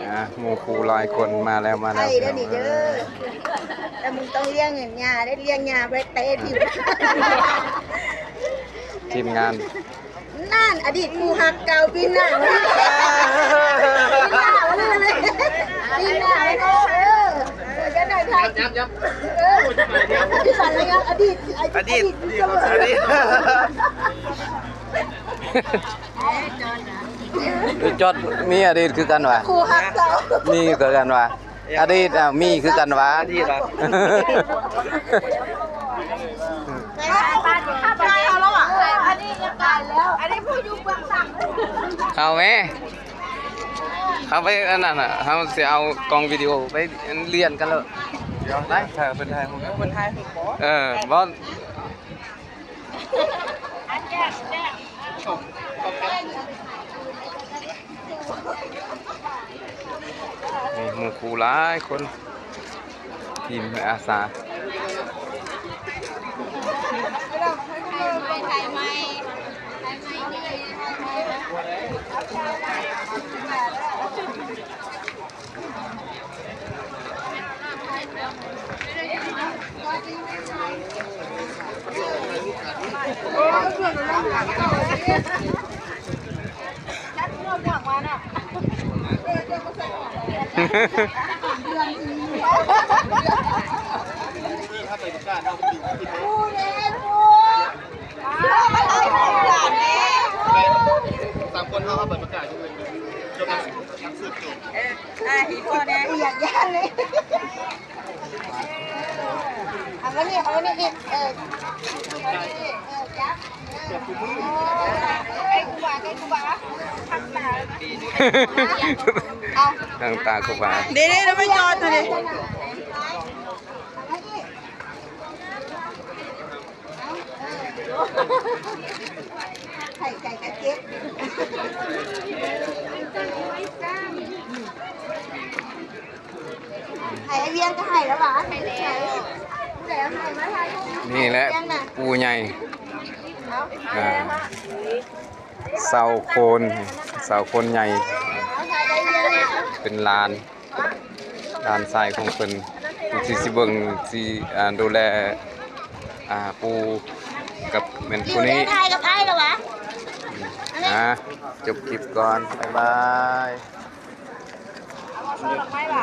ອ່າ ໝູ່ຄູ່ຫຼາຍຄົນມາແລ້ວ ມາແລ້ວ ໄປເດີນີ້ເດີ ແລ້ວມຶງຕ້ອງລ້ຽງຫຍ້າເດີ ລ້ຽງຫຍ້າໄປເຕະທີມ ທີມງານ ນັ້ນ ອະດີດຄູ່ຮັກເກົ່າ ປີໜ້າ ປີໜ້າ ປີໜ້າ ເອີ ຈະໄດ້ໄປ ເອີ ອະດີດ ອະດີດ ອະດີດ ອະດີດ ເອີ ຈອດ ມີອະດີດຄືກັນຫວາ? ຄູ່ຮັກເກົ່າ ມີຄືກັນຫວາ? ອະດີດ ອ່າ ມີຄືກັນຫວາ? ອະດີດຫວາ? ເຂົ້າແມ ເຂົ້າໄປອັນນັ້ນນະ ເຮົາຊິເອົາກ້ອງວິດີໂອໄປລຽນກັນໂລດ ໄປ ເພິ່ນຖ່າຍຮູບ ເພິ່ນຖ່າຍຮູບບໍ່? ເອີ ບໍ່ ນີ້ໝູ່ຄູ່ຫຼາຍຄົນ ທີມອາສາ ສາມຄົນເຮົາເອົາໃບປະກາດຢູ່ ຈົບແລ້ວ ນັກສືບຈົບ ເອີ ອ່າ ອີ່ພໍ່ແດ່ ຢາກຢ້ານເລີຍ ເອົາມານີ້ ເອົາມານີ້ອີກ ເອີ ເອີ ຈັບ ໃກ້ຄູບາ ໃກ້ຄູບາ ເອົາ ທາງຕາຄູບາ ເດ້ໆ ແລ້ວໄປຈອດເທົ່ານີ້. ໃຫ້ໃຈກະເຈັບ ໃຫ້ໄອ້ວຽງກະໃຫ້ແລ້ວຫວາ? ໃຫ້ແລ້ວ ຜູ້ໃດເອົາໃຫ້ມາຖ່າຍຮູບ ນີ້ແຫຼະ ວຽງນະ ປູ່ໃຫຍ່ ເອົາ ອ່າ ເສົາໂຄນ ເສົາໂຄນໃຫຍ່ ເປັນຫຼານ ຫຼານຊາຍຂອງເພິ່ນ ຜູ້ທີ່ຊິເບິ່ງ ຊິ ອ່າ ດູແລ ອ່າ ປູ່ກັບແມ່ນຜູ້ນີ້ ຢູ່ໃນຖ່າຍກັບອ້າຍລະຫວາ? ອ່າ ຈົບຄລິບກ່ອນ ບາຍບາຍ. ເອົາມາຊອຍດອກໄມ້ຫວາ?